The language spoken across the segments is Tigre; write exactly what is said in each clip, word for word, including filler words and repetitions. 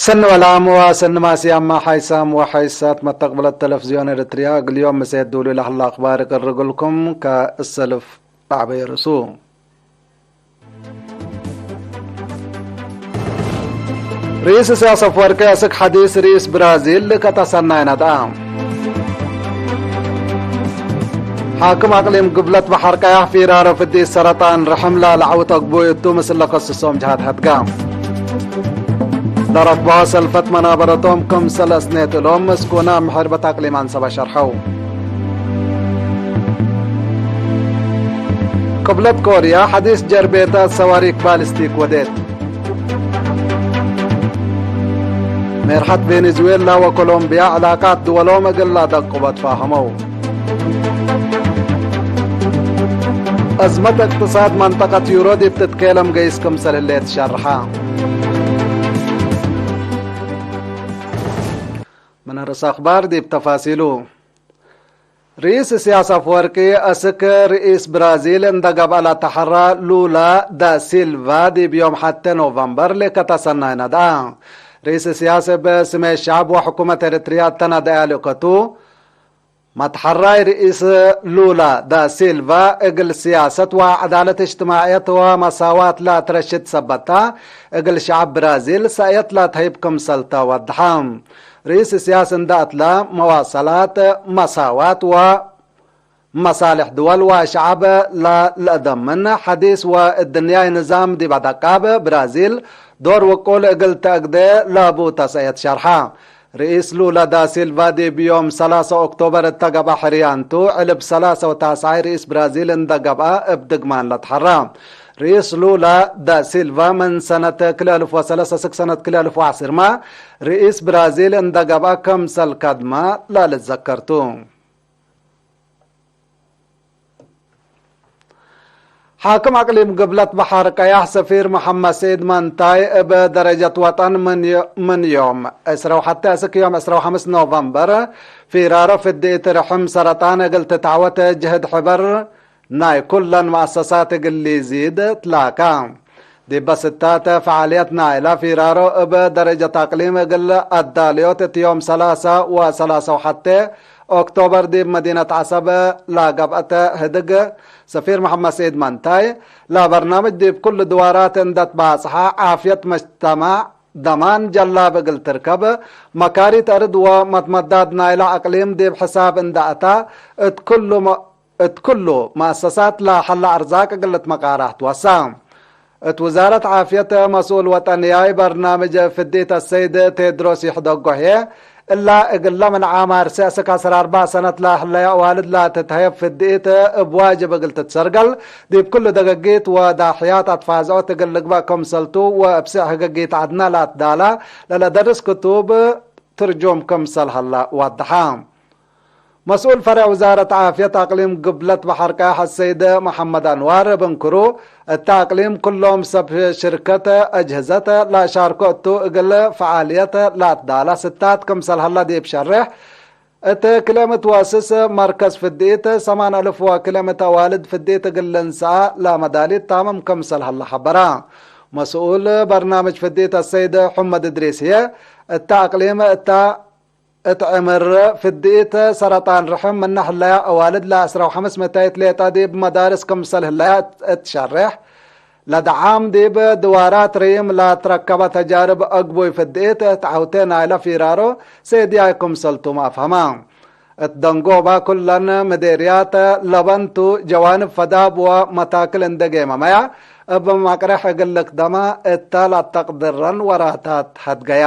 ሰኒ ወላም ወሰኒ ማስያማ ሓይሳም ወሓይሳት መተቅብለት ተለፍዝዮን ኤረትርያ፣ እግል ዮም ምሴት ዱሉ ለህለ አክባር እቅርግልኩም። ከእሰልፍ አዕበየ ርእሱ። ርኢስ እስያስ አፍወርቂ አስክ ሐዲስ ርኢስ ብራዚል ልከተሰናይ ነድአ። ሓክም አቅሊም ግብለት በሐር ቀያሕ ፊራሮ ፍዲስ ሰረጣን ርሕም ላለዐውት አግቡይ እቱ፣ ምስል ለከስሶም ጀሃት ሀድጋ። ለረክበዋ ሰልፈት መናበረቶም ክምሰል አስኔት እሎም፣ ምስኩና እብ ምሕርበት አቅሊም አንሰበ ሸርሐው። ቅብለት ኮርያ ሐዲስ ጀርቤታት ሰዋሪክ ባሊስቲክ ወዴት። ሜርሐት ቬኔዙዌላ ወኮሎምቢያ ዕላቃት ድወሎም እግል ለአደቅቦ ትፋሀመው። አዝመት እቅትሳድ መንጠቀት ዩሮ ዲብ ትትኬለም ገይስ ክምሰል ህሌት ሸርሐ። ምን ርእስ አክባር ዲብ ተፋሲሉ። ርኢስ እስያስ አፍወርቂ አስክ ርኢስ ብራዚል እንደ ገብአ ለተሐራ ሉላ ዳ ሲልቫ ዲብ ዮም ሐቴ ኖቨምበር ልከተሰናይ ነድአ። ርኢስ እስያስ እብ ስሜ ሸዐብ ወሕኩመት ኤረትርያ እተ ነድአያ ልእከቱ፣ መትሐራይ ርኢስ ሉላ ዳ ሲልቫ እግል ስያሰት ወዐዳለት እጅትማዕየት ወመሳዋት ለአትረሽድ ሰበት ተ፣ እግል ሸዐብ ብራዚል ሰእየት ለትሀይብ ክምሰል ተ ወድሐ። ርኢስ እስያስ እንደ አትለ፣ መዋሰላት፣ መሳዋት ወመሳልሕ ድወል ወሸዐብ ለልአደምን ሐዲስ ወእድንያይ ንዛም ዲብ አደቃብ ብራዚል ዶር ውቁል እግል ተአግዴ ለቡ ተሰእየት ሸርሐ። ርኢስ ሉላ ዳሲልቫ ዲብ ዮም ሰላሰ ኦክቶበር እተ ገብአ ሕርያንቱ፣ ዕልብ ሰላሰ ወታስዓይ ርኢስ ብራዚል እንደ ገብአ እብ ድግማን ለትሐራ። ርኢስ ሉላ ዳሲልቫ ምን ሰነት ክልኤ አልፍ ወሰለሰ እስክ ሰነት ክልኤ አልፍ ወዐስርመ ርኢስ ብራዚል እንደ ገብአ ክምሰል ከድመ ለልትዘከር ቱ። ሓክም አቅሊም ግብለት በሐር ቀያሕ ሰፊር መሐመድ ሰዒድ መንታይ እብ ደረጀት ወጠን ምን ዮ-፣ ምን ዮም ዕስራ ወሐቴ እስክ ዮም ዕስራ ወሐምስ ኖቨምበር ፊራሮ ፍድኢት ርሕም ሰረጣን እግል ትትዐወት ጅህድ ሕበር ናይ ኩለን መአሰሳት እግል ሊዚድ ትላካ። ዲበ ስታት ፈዓልየት ናይላ ፊራሮ እብ ደረጀት አቅሊም እግል አዳልዮት እት ዮም ሰላሳ ወሰላሳ ወሐቴ ኦክቶበር ዲብ መዲነት ዐሰብ ለገብአት ህድግ፣ ሰፊር መሐመድ ሰዒድ መንታይ፣ ለበርናምጅ ዲብ ኩሉ ድዋራት እንደ ትባጽሐ፣ ዓፍየት መጅተማዕ ደማን ጀላብ እግል ትርከብ፣ መካሪት አርድ ወመትመዳድ ናይላ አቅሊም ዲብ ሕሳብ እንደ አታ፣ እት ኩሉ መ-፣ እት ኩሉ መአሰሳት ለሀለ አርዛቅ እግል ልትመቃራህ ትወሳ። እት ውዛረት ዓፍየት መስኡል ወጠንያይ በርናምጅ ፍዲት አሰይድ ቴድሮስ ይሕደጎ ህዬ፣ እላ እግለ ምን ዓማር ሰ እስክ ዐስር አርበዕ ሰነት ለህለየ አዋልድ ለትትሀየብ ፍድኢት እብ ዋጅብ እግል ትትሰርገል፣ ዲብ ክሉ ደገጊት ወዳሕያት አትፋዝዖት እግል ልግበእ ክምሰልቱ ወእብ ስዕ ህገጊት ዐድነ ለአትዳላ ለለደርስ ክቱብ ትርጁም ክምሰል ሀለ ወደሐ። መስኡል ፈሬዕ ውዛረት ዓፍየት አቅሊም ግብለት በሐር ቀያሕ አሰይድ መሐመድ አንዋር እብ እንክሩ፣ እተ አቅሊም ኩሎም ሰብ ሽርከት አጅህዘት ለአሻርኮ እቱ፣ እግል ፈዓልየት ለአትዳላ ስታት ክምሰል ሀለ ዲብ ሸሬሕ፣ እት ክልኤ ምእት ወስስ መርከዝ ፍድኢት፣ ሰማን አልፍ ወክልኤ ምእት አዋልድ ፍድኢት እግል ልንሰአ ለመዳሊት ታምም ክምሰል ሀለ ሐበራ። መስኡል በርናምጅ ፍድኢት አሰይድ ሑመድ እድሪስ ህዬ፣ እተ አቅሊም እተ እት ዕምር ፍድኢት ሰረጣን ርሕም ምነ ህለያ አዋልድ ለዐስራ ወሐምስ መታይት ሌጠ ዲብ መዳርስ ክምሰል ህለያ እት ሸሬሕ፣ ለደዓም ዲብ ድዋራት ርይም ለትረከበ ተጃርብ አግቡይ ፍድኢት እት ዐውቴ ናይለ ፊራሮ ሴድያይ ክምሰልቱም አፍሀማ። እት ደንጎባ ኩለን ምዴርያት ለበንቱ ጀዋንብ ፈዳብ ወመታክል እንደ ጌመመያ እብ መቅሬሕ እግል ልክደመ እተ ለአተቅድረን ወራታት ሀድገያ።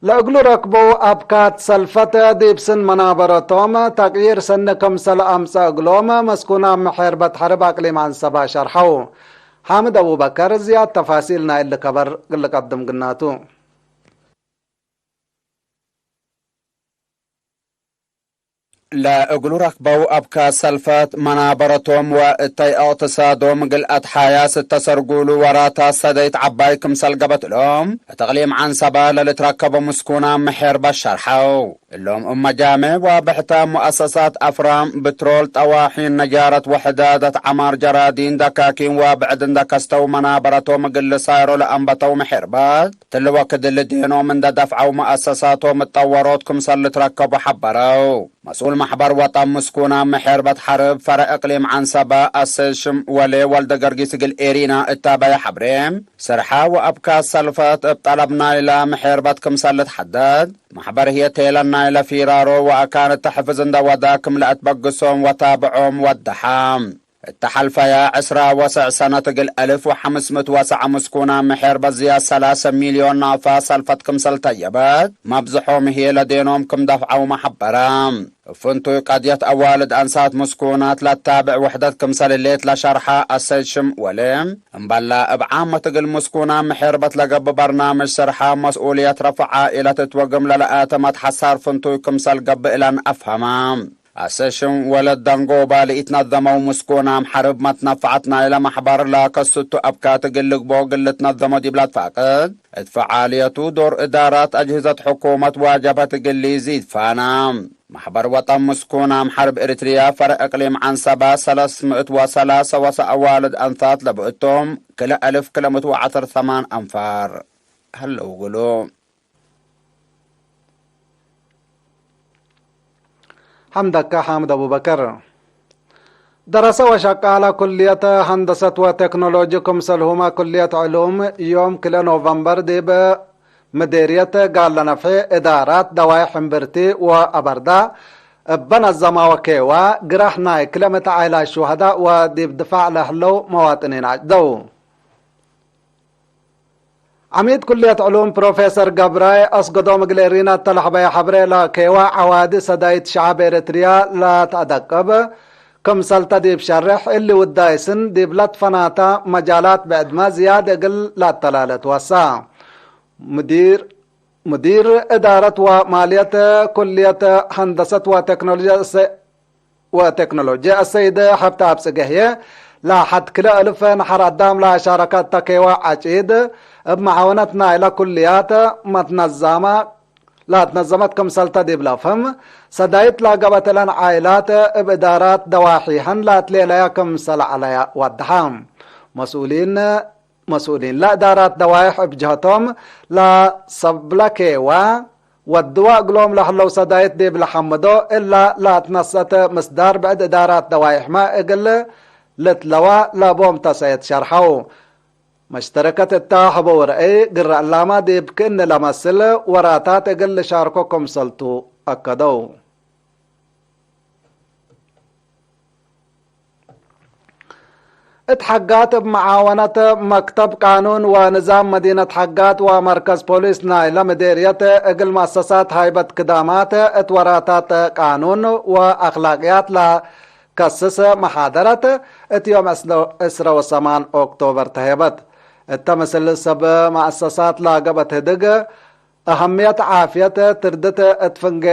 ለእግሉ ረክበው አብካት ሰልፈት ዲብ ስን መናበረቶም ተቅዪር ሰኒ ክምሰል አምጸ እግሎም መስኩናም ሔርበት ሐርብ አቅሊም አንሰባ ሸርሐው። ሓምድ አቡበከር ዝያድ ተፋሲል ናይ እሊ ከበር ልቀድም ግናቱ። ለእግሉ ረክበው አብካት ሰልፈት መናበረቶም ወእተይ እቅትሳዶም እግል አትሓያስ እተ ሰርጉሉ ወራታት ሰደይት ዐባይ ክምሰል ገበት እሎም፣ እት እቅሊም ዐንሰበ ለልትረከቦ ምስኩናም ሔርበት ሸርሐው። እሎም እብ መጃሜዕ ዋብሕተ፣ ሙአሰሳት አፍራም፣ ብትሮል፣ ጠዋሒን፣ ነጃረት፣ ወሕዳደት ዐማር፣ ጀራዲን፣ ደካኪን ወብዕድ እንደ ከስተው መናበረቶም እግል ልሳይሮ ለአንበተው ምሔርበት፣ ትሊ ወክድ እሊ ዴኖም እንደ ደፍዐው ሙአሰሳቶም እጠወሮት ክምሰል ልትረከቡ ሐበረው። መስኡል መሕበር ወጠን ምስኩናም ምሔርበት ሐርብ ፈረ እቅሊም ዐንሰበ አሰይድ ሽም ወሌ ወልደገርጊስ እግል ኤሪና እታበየ ሐብሬ፣ ስርሐ ወአብካት ሰልፈት እብ ጠለብ ናይለ ምሔርበት ክምሰል ልትሐደድ፣ መሕበር ህዬ ቴለ ናይለ ፊራሮ ወአካን ተሕፍዝ እንደ ወደ ክም ለአትበግሶም ወታብዖም ወደሐ። እተ ሐልፈየ ዕስራ ወሰዕ ሰነት እግል አልፍ ወሐምስ ምእት ወሰዕ ምስኩናም ምሔርበት ዝያድ ሰላሰ ሚልዮን ናፋ ሰልፈት ክምሰል ተየበት፣ መብዝሖም ህዬ ለዴኖም ክም ደፍዐውመ ሐበረ። እብ ፍንቱይ ቀድየት አዋልድ አንሳት ምስኩናት ለታብዕ ውሕደት ክምሰል ህሌት ለሸርሐ አሰይድ ሽም ወሌ፣ እምበለ እብ ዓመት እግል ምስኩናም ምሔርበት ለገብእ በርናምጅ ስርሐ መስኡልየት ረፍዕ ዓኢለት እት ወግም ለለአተመት ሐሳር ፍንቱይ ክምሰል ገብእ እለን አፍሀመ። አሰይድ ሽም ወሌ ደንጎባ ለኢትነዘመው ምስኩናም ሐርብ መትነፈዐት ናይለ መሕበር ለከስቱ አብካት እግል ልግቦ እግል ልትነዘሞ ዲብ ለትፋቅድ፣ እት ፈዓልየቱ ዶር እዳራት አጅህዘት ሕኩመት ዋጀበት እግል ሊዚድ ፋና። መሕበር ወጠን ምስኩናም ሐርብ ኤሪትርያ ፈረ እቅሊም ዐንሰበ ሰለስ ምእት ወሰላሰ ወሰ አዋልድ አንሳት ለብእቶም ክልኤ አልፍ ክልኤ ምእት ወዐስር ሰማን አንፋር ህለው እግሉ። ሐምደከ ሓምድ አቡበከር። ደረሰ ወሸቃለ ኩልየት ሀንደሰት ወቴክኖሎጂ ክምሰልሁመ ኩልየት ዕሉም ዮም ክልኤ ኖቨምበር ዲብ ምዴርየት ጋለ ነፍሒ እዳራት ደዋይሕ እምብርቲ ወአበርዳ እበ ነዘማ ወኬዋ ግራህ ናይ ክልኤ ምእት ዓኢላት ሹሀዳእ ወዲብ ድፋዕ ለህለው መዋጥኒን አጭደው። ዐሚድ ኩልየት ዕሉም ፕሮፌሰር ገብራይ አስገዶም እግል ኤሪና እተ ለሐበየ ሐብሬ፣ ለኬዋ ዐዋዲ ሰዳይት ሸዐብ ኤረትርያ ለተአደቅብ ክምሰልተ ዲብ ሸርሕ፣ እሊ ውዳይ ስን ዲብ ለትፈናተ መጃላት ብዕድመ ዝያድ እግል ለአተላለ ትወሳ። ሙዲር፣ ሙዲር እዳረት ወማልየት ኩልየት ሀንደሰት ወቴክኖሎጂ አሰ-፣ ወቴክኖሎጂ አሰይድ ሀብተአብ ጽጌ ህዬ፣ ለሐድ ክልኤ እልፍ ነሐር አዳም ለአሻረከ እተ ኬዋ ዐጪድ፣ እብ መዓወነት ናይለ ኩልያት መትነዛመ፣ ለትነዘመት ክምሰልተ ዲብ ለፍህም፣ ሰዳይት ለገብአት እለን ዓኢላት እብ እዳራት ደዋሒሀን ለትሌለያ ክምሰል ዐለያ ወደሐ። መስኡሊን መስኡሊን ለእዳራት ደዋይሕ እብ ጀህቶም፣ ለሰብለ ኬዋ ወድወ እግሎም ለህለው ሰዳይት ዲብ ለሐምዶ፣ እላ ለአትነሰአት ምስዳር ብዕድ እዳራት ደዋይሕመ እግል ልትለዋ ለቦም ተሰየት ሸርሐው። መሽተረከት እታ ሀበው ረአይ፣ ግረ እላመ ዲብ ክእኒ ለመስል ወራታት እግል ልሻርኮ ክምሰልቱ አከደው። እት ሐጋት እብ መዓወነት መክተብ ቃኑን ወንዛም መዲነት ሐጋት ወመርከዝ ፖሊስ ናይለ ምዴርየት እግል መአሰሳት ሃይበት ክዳማት እት ወራታት ቃኑን ወአክላቅያት ለከስስ መሓደረት እት ዮም ዕስረ ወሰማን ኦክቶበር ተሄበት። እተ ምስል ሰብ መአሰሳት ለገብአት ህድግ፣ አሀምየት ዓፍየት ትርድት እት ፍንጌ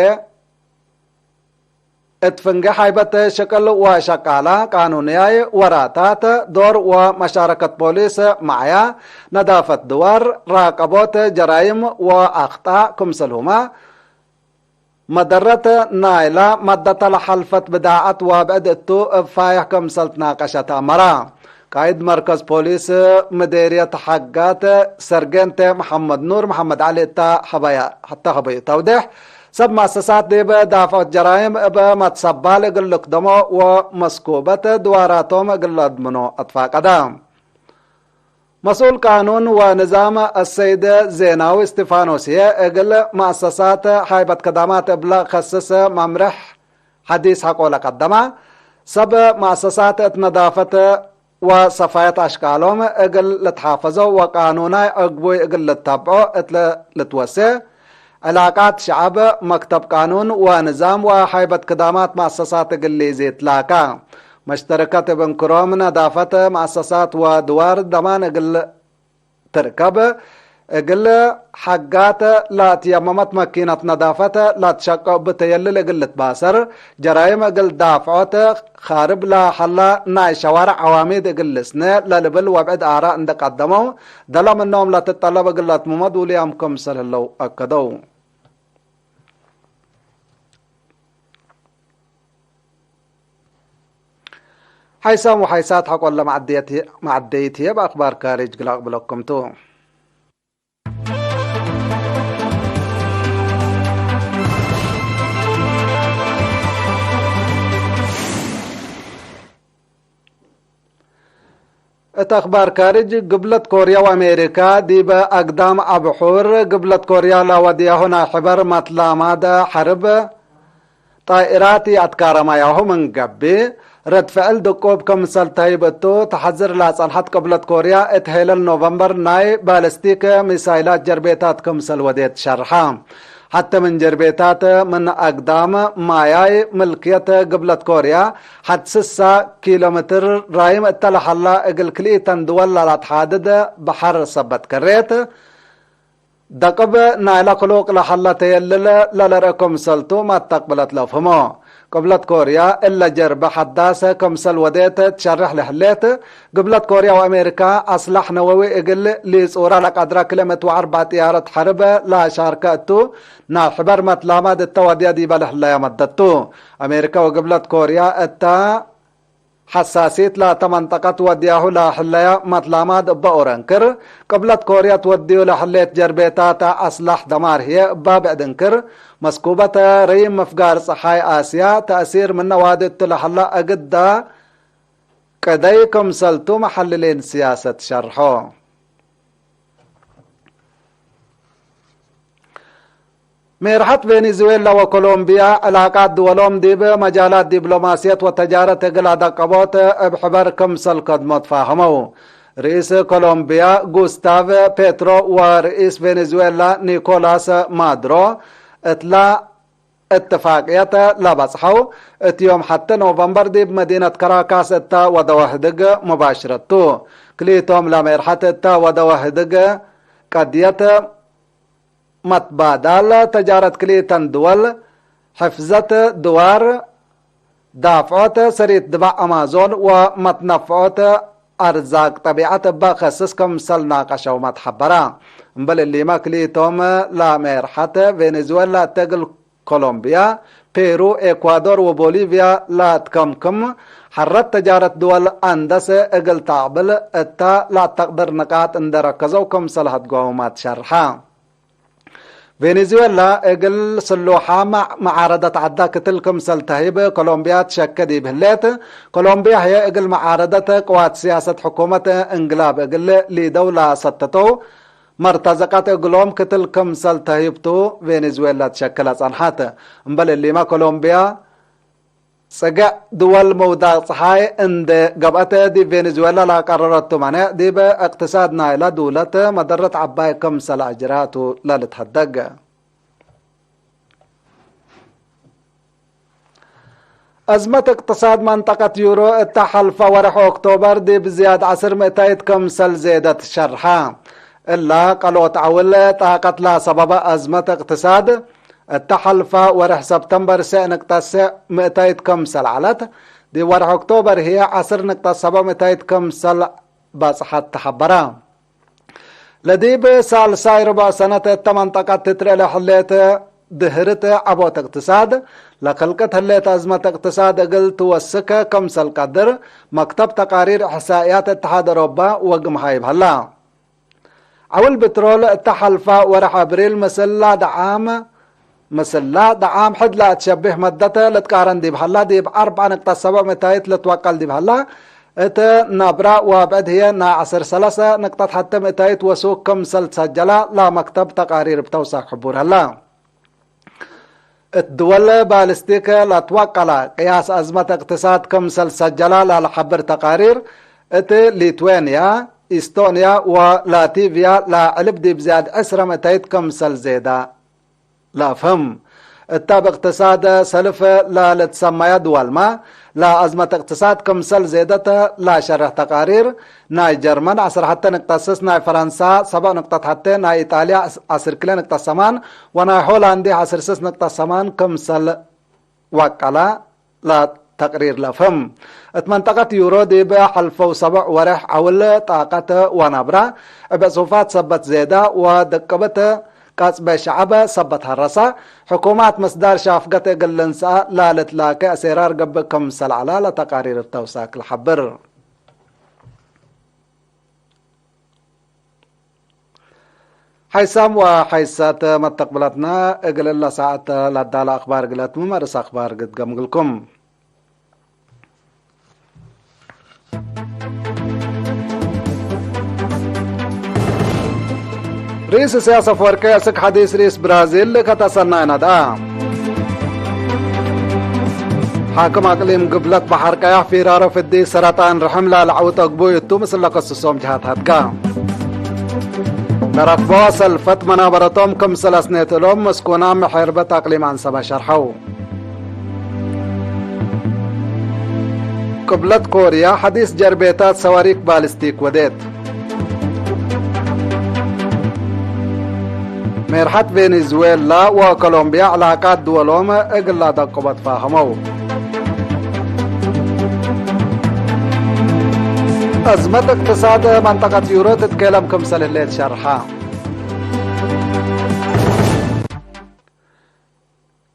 እት ፍንጌ ሀይበት ሽቅል ወሸቃላ ቃኑንያይ ወራታት ዶር ወመሻረከት ፖሊስ መዕያ፣ ነዳፈት ድዋር፣ ራቀቦት ጀራይም ወአክጣእ ክምሰልሁመ፣ መደረት ናይላ ማደተ ለሐልፈት ብዳዐት ወብዕድ እቱ እብ ፋይሕ ክምሰል ትናቀሸት አመራ። ቃይድ መርከዝ ፖሊስ ምዴርየት ሐጋት ሰርጌንት መሐመድ ኑር መሐመድ ዐሊ እተ ሐበያ፣ እተ ሐበዩ ተውዴሕ፣ ሰብ መአሰሳት ዲብ ዳፍዖት ጀራይም እብ መትሰባል እግል ልክደሞ ወመስኩበት ድዋራቶም እግል ለአድምኖ አትፋቀደ። መስኡል ቃኑን ወንዛም አሰይድ ዜናዊ እስቲፋኖስ ህዬ፣ እግል መአሰሳት ሃይበት ከዳማት እብለ ከስስ መምርሕ ሐዲስ ሐቆ ለቀደመ፣ ሰብ መአሰሳት እት ነዳፈት ወሰፋየት አሽቃሎም እግል ልትሓፈዞ ወቃኑናይ ዕግቡይ እግል ልተብዖ እት ልትወሴ፣ ዕላቃት ሸዐብ፣ መክተብ ቃኑን ወንዛም ወሀይበት ክዳማት መአሰሳት እግል ሊዜትላካ፣ መሽተረከት እብ እንክሮም ነዳፈት መአሰሳት ወድዋር ደማን እግል ትርከብ፣ እግል ሐጋት ለትየመመት መኪነት ነዳፈት ለትሸቀው እብ ተየልል እግል ልትባሰር፣ ጀራይም እግል ዳፍዖት፣ ኻርብ ለሀላ ናይ ሸዋርዕ ዐዋሚድ እግል ልስነ ለልብል ወብዕድ አራእ እንዴ ቀደመው፣ ደለ ምኖም ለትጠለብ እግል ለትምመ ዱልያም ክምሰል ህለው አከደው። ዓይሳም ወሓይሳት ሐቆለ መዐደየት-፣ መዐደይት ህዬ በአክባር ካርጅ ግላቅ ብለኩም ቱ። እት አክባር ካርጅ፣ ግብለት ኮርያ ወአሜሪካ ዲበ አግዳም አብሑር ግብለት ኮርያ ለወድያሁ ናይ ሕበር መትላማድ ሐርብ ጣኢራት ይአትካረማያሁ ምን ገብእ፣ ረድ ፍዕል ድቁብ ክምሰል ተህይብ እቱ ተሐዝር ለጸንሐት ቅብለት ኮርያ፣ እት ሄለል ኖቨምበር ናይ ባለስቲክ ሚሳይላት ጀርቤታት ክምሰል ወዴት ሸርሐ። ሐቴ ምን ጀርቤታት ምን አግዳም ማያይ ምልክየት ግብለት ኮርያ፣ ሐድ ስሳ ኪሎ ሜትር ራይም እተ ለሐላ እግል ክልኢተን ድወል ለለአትሓድድ በሐር ሰበት ከሬት፣ ደቅብ ናይለ ክሉቅ ለሐለ ተየልል ለልርእ ክምሰልቱ መተቅብለት ለፍህሞ። ቅብለት ኮርያ እለ ጀርበ ሐዳሰ ክምሰል ወዴት ትሸርሕ ለህሌት። ግብለት ኮርያ ወአሜሪካ አስላሕ ነወዊ እግል ሊጹራ ለቀድረ ክልኤ ምእት ወአርበዕ ጥያረት ሐርብ ለአሻርከ እቱ፣ ናይ ሕበር መትላማድ እተ ወድየ ዲበ ለህለየ መደት ቱ። አሜሪካ ወግብለት ኮርያ እተ ሐሳሲት ላተ መንጠቀት ወድያሁ ለህለየ መትላማድ እበ ኦረንክር፣ ቅብለት ኮርያ ትወድዩ ለህሌት ጀርቤታት አስላሕ ደማር ህዬ እበ ብዕድ እንክር፣ መስኩበተ ረይም ምፍጋር ጸሓይ አስያ ተእሲር ምነ ዋዲ እቱ ለሀለ አግዳ ቅደይ ክምሰልቱ መሐልሊን ስያሰት ሸርሖ። ሜርሐት ቬኔዙዌላ ወኮሎምቢያ ዕላቃት ድወሎም ዲብ መጃላት ዲፕሎማስየት ወተጃረት እግል አደቀቦት እብ ሕበር ክምሰል ከድሞ ትፋሀመው። ርኢስ ኮሎምቢያ ጉስታቭ ፔትሮ ወርኢስ ቬኔዙዌላ ኒኮላስ ማዱሮ እትላ እትፋቅየት ለበጽሐው፣ እት ዮም ሐቴ ኖቨምበር ዲብ መዲነት ከራካስ እተ ወደወ ህድግ ሙባሽረት ቱ። ክልኢቶም ለሜርሐት እተ ወደወ ህድግ ቀድየት መትባዳል ተጃረት ክልኢተን ድወል፣ ሕፍዘት ድዋር፣ ዳፍዖት ሰሪት ድባዕ አማዞን ወመትነፍዖት አርዛቅ ጠቢዐት እበ ከስስ ክምሰል ናቀሸውመ ተሐበረ። እምበል እሊመ ክልኢቶም ለሜርሐት ቬኔዙዌላ እተ እግል ኮሎምቢያ፣ ፔሩ፣ ኤኳዶር ወቦሊቪያ ለአትከምክም ሐረት ተጃረት ድወል አንደሰ እግል ተአቅብል እተ ለአተቅድር ንቃጥ እንዴ ረከዘው ክምሰል ሀድጓውመ ትሸርሐ። ቬኔዙዌላ እግል ስሉሓ መ-፣ መዓረደት ዐዳ ክትል ክምሰል ተህይብ ኮሎምቢያ ትሸኬ ዲብ ህሌት። ኮሎምቢያ ህዬ እግል መዓረደት ቅዋት ስያሰት ሕኩመት እንግላብ እግል ሊደው ለሰተተው መርተዘቀት እግሎም ክትል ክምሰል ተህይብ ቱ ቬኔዙዌላ ትሸኬ ለጸንሐት። እምበል እሊመ ኮሎምቢያ ጽግዕ ድወል ምውዳቅ ጸሓይ እንዴ ገብአት፣ ዲብ ቬኔዙዌላ ለአቀረረቱ መኔዕ፣ ዲብ እቅትሳድ ናይላ ዱለት መደረት ዐባይ ክምሰል አጅራቱ ለልትሀደግ። አዝመት እቅትሳድ መንጠቀት ዩሮ እተ ሐልፈ ወርሕ ኦክቶበር ዲብ ዝያድ ዐስር ምእታይት ክምሰል ዜደት ሸርሐ። እላ ቀሎት ዐውል ጣቀት ለሰበበ አዝመት እቅትሳድ፣ እተ ሐልፈ ወርሕ ሰብተምበር ሰዕ ንቅጠት ሰዕ ምእታይት ክምሰል ዐለት፣ ዲብ ወርሕ ኦክቶበር ህዬ ዐስር ንቅጠት ሰብዕ ምእታይት ክምሰል በጽሐት ተሐበረ። ለዲብ ሳልሳይ ርቡዕ ሰነት እተ መንጠቀት ትትርኤ ለህሌት ድህርት ዐቦት እቅትሳድ፣ ለክልቅት ህሌት አዝመት እቅትሳድ እግል ትወስክ ክምሰል ቀድር፣ መክተብ ተቃሪር እሕሳእያት እትሓድ አውሮባ ወግም ሀይብ ሀላ። ዐውል ብትሮል እተ ሐልፈ ወርሕ አብሪል ምስላ ደዓም፣ ምስላ ደዓም ሕድ ለአትሸብህ መደት ልትቃረን ዲብ ሀላ፣ ዲብ አርበዕ ንቅጠት ሰብዕ ምእታይት ልትወቀል ዲብ ሀላ፣ እት ነብረ ወብዕድ ህዬ ናይ ዐስር ሰለሰ ንቅጠት ሐቴ ምእታይት ወሱክ ክምሰል ትሰጀላ ለመክተብ ተቃሪር እብ ተውሳክ ሕቡር ሀላ። እት ድወል ባልስቲክ ለትወቀለ ቅያስ አዝመት እቅትሳድ ክምሰል ሰጀላ ለለሐብር ተቃሪር፣ እት ሊትዌንያ፣ ኢስቶንያ ወላቲቭያ ለዕልብ ዲብ ዝያድ ዕስረ ምእታይት ክምሰል ዜዳ ለአፍህም። እተ እብ እቅትሳድ ሰልፍ ለልትሰመየ ድወልመ፣ ለአዝመት እቅትሳድ ክምሰል ዜደት ለሸርሕ ተቃሪር፣ ናይ ጀርመን ዐስር ሐቴ ንቅጠት ስስ፣ ናይ ፈረንሳ ሰብዕ ንቅጠት ሐቴ፣ ናይ ኢጣልያ ዐስር ክልኤ ንቅጠት ሰማን ወናይ ሆላንድ ዐስር ስስ ንቅጠት ሰማን ክምሰል ወቀለ ለተቅሪር ለፍህም። እት መንጠቀት ዩሮ ዲብ ሐልፈው ሰብዕ ወሬሕ ዐውል ጣቀት ወነብረ እብ ዕሱፋት ሰበት ዜዳ ወድቅብት ቀጽበ ሸዐብ ሰበት ሀረሰ፣ ሕኩማት መስዳር ሻፍገት እግል ልንሰአ ላልትላከ አሴራር ገብእ ክምሰል ዐለ ለተቃሪር እብ ተውሳክ ለሐብር። ሓይሳም ወሓይሳት መተቅብለትነ፣ እግል እለ ሳዐት ለዳለ አክባር እግል አትምም፣ አርእስ አክባር ግድገም እግልኩም። ርኢስ እስያስ አፈወርቂ አስክ ሐዲስ ርኢስ ብራዚል ከተሰናይ ነድአ። ሓክም አቅሊም ግብለት በሐር ቀያሕ ፊራሮ ፍዲ ሰረጣን ርሕም ላለዐውት አግቡይ እቱ ምስል ለከስሶም ጀሃት ሀድጋ። ለረክቦ ሰልፈት መናበረቶም ክምሰል አስኔት እሎም መስኩናም ሔርበት አቅሊም አንሰበ ሸርሐው። ቅብለት ኮርያ ሐዲስ ጀርቤታት ሰዋሪክ ባሊስቲክ ወዴት። ሜርሐት ቬኔዙዌላ ወኮሎምብያ ዕላቃት ድወሎም እግል ለአደቅቦ ትፋሀመው። አዝመት እቅትሳድ መንጠቀት ዩሮ ትትኬለም ክምሰል ህሌት ሸርሐ።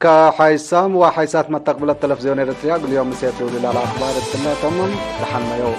ከሓይሳም ወሓይሳት መተቅብለት ተለፍዝዮን ኤረትርያ፣ እግል ዮም ምሴት ልውሊ ላለ አክባር እትለ ተምም ደሐን መየው።